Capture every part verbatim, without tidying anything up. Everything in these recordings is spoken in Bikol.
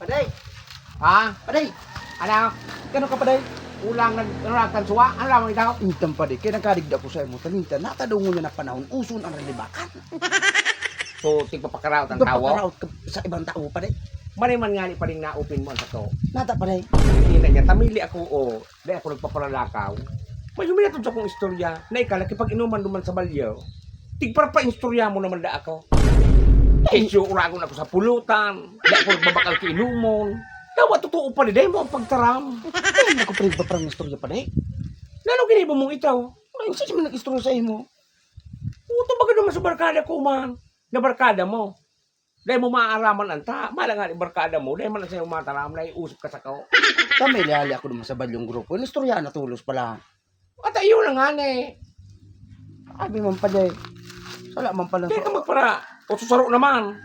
Paday! Ha? Paday! Ano? Kano ka, Paday? Ulang nag-, ano lang, tansuwa? Ano lamang ikaw? Intan, Paday, kaya nagkadigda ko sa imo. Taninta, natadongon niya na panahon, uson ang ralibakan. So, tigpapakaraot ang tao? Tigpapakaraot ka sa ibang tao, Paday. Mali man nga ni Pading naupin mo ang sato. Nata, Paday. Hindi na niya, tamili ako, o. Dai ako nagpaparalakaw. May huminatod sa akong istorya na ika nakipag-inuman duman sa balyo. Tigparpa-istorya mo naman da ako. Ay, siyo, uragon ako sa pulutan. Dai ako nagbabakal ki inumon. Dawa, totoo pa, dai mo ang pagtaram. Ay, naku, pre, nagpaparang istorya pa, dai. Nano ginibo mong itaw? Ay, saan siya man nag-istorya sa imo? Puta, baga naman sa barkada ko, man. Na barkada mo. Dai mo maaaraman anta. Mala nga ni barkada mo, dai man sa'yo mataram, naiusip ka sa kao. Kami, lihali ako naman sa balyong grupo. Inistoryahan na tulos pala. At iyo na nga ni. Abi man pala eh. Sala man pala. Dai ka magpara. O susaro naman.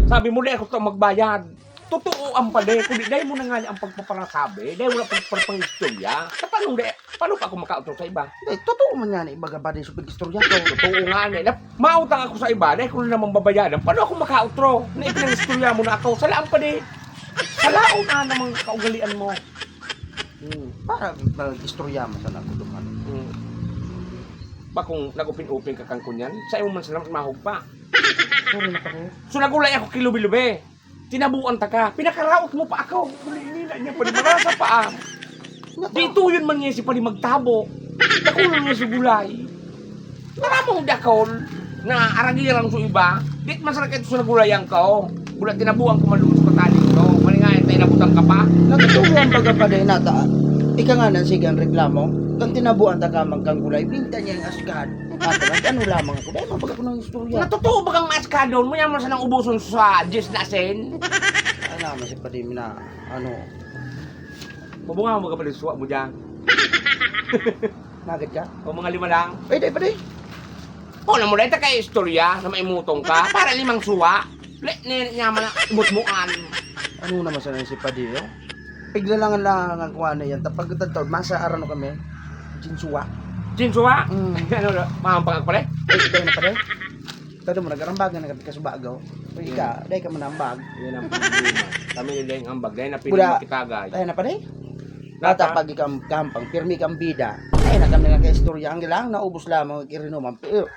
Sabi mo, dai ako to magbayad. Totoo ang pala eh. Kundi dai mo na nga ni ang pagpaparasabi. Dai mo na pagpapangistorya. Sa paano dai? Paano pa ako makautro sa iba? Hindi, totoo man yan, iba ka ba din sa pag-istorya ko? Totoo nga, eh. Nap-, mautang ako sa iba, dahil ko na naman babayadan. Paano ako makautro? Na ipinag-istorya mo na ako. Salaan pa di. Salaon na namang kaugalian mo. Hmm. Para mag-istorya mo sana ako duman. Hmm. Ba kung nag-upin-upin ka kang kunyan? Sa imo man sana mahog pa. Sorry na pare. So nagulay ako kilubi-lubi. Tinabuan ta ka, pinakaraot mo pa ako. Huli-huli na niya, pwede marasa pa, ah. Dito yun man niya si pwede magtabo. Dakulon niya si gulay. Maramong dakol na aragiran so iba. Dit masakit so nagulayan ka, oh. Gula tinabuan ko man sa pataling ko. Mali nga, eh, tayo nabutan ka pa. Natutuhan baga pa din nata. Ika nga na, sige ang reklamo. Kang tinabuan ta ka man kang gulay, binta niya ang asgad. Nata, ano lamang ako. Dahil mapag ako ng istorya. Natotoo ba kang maaskadon mo? Yan mo sanang ubuson sa diyes na asin? Ay naman si Padim na, ano. Mabunga mo ka pala suwa mo dyan. Nagad ka? O mga lima lang. Ay, dai pa, dai. O, na mo dai ta kay istorya na maimutong ka. Para limang suwa. Le, ne, niya man ang mutmuan. Ano naman sana si Padi, oh? Piglalangan lang ang kuha na yan. Tapag taon, masa arano kami. Jinsuwa. Jinsuwa? Mm. Ano, mahampang ako pala? Ay, dai na pala. Tado mo, nag-arambagan na kami kasubagaw. Uy, ika, dai ka manambag. Yan ang problema. Kami na dai ang ambag. Dai na pwede Buda, makitagay. Dai na pala eh. Nata? Nata, pag ikam-, kampang, pirmi kang bida. Dai na kami nagkaistorya. Ang lang, naubos lamang ang irinuman. Pero,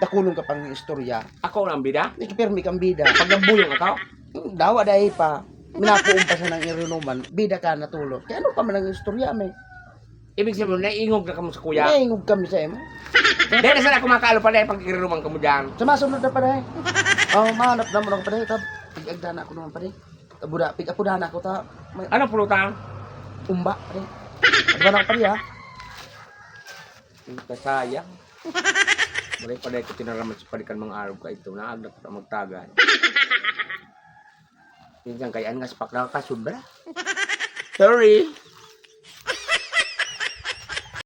dakulon ka pang istorya. Ako lang bida? Ikipirmi kang bida. Pag nabuyong ako? Hmm, dawa dai pa. Minapuon pa sa nang irinuman. Bida ka natulog. Kaya ano pa man ang istorya, may? Ibig sabihin, naiingog na kamo sa kuya? Naiingog kami sa imo. Dahil na sana ako makaalo pa dahil pag-iruman kamo dyan. Sa masunod na pa dahil. Oh, mahanap naman ako pa dahil. Tab-, pig-agda na ako naman pa dahil. Abuda, pig-apudahan ako ta. May Anong pulutan? Umba, pa dahil. Ano ba na ako pa dahil, ha? Ang kasayang. Mulay pa dahil ko tinaraman sa palikan mga araw ka ito. Naagda ko na magtagay. Minsan kaya nga sa pakla ka, sobra. Sorry.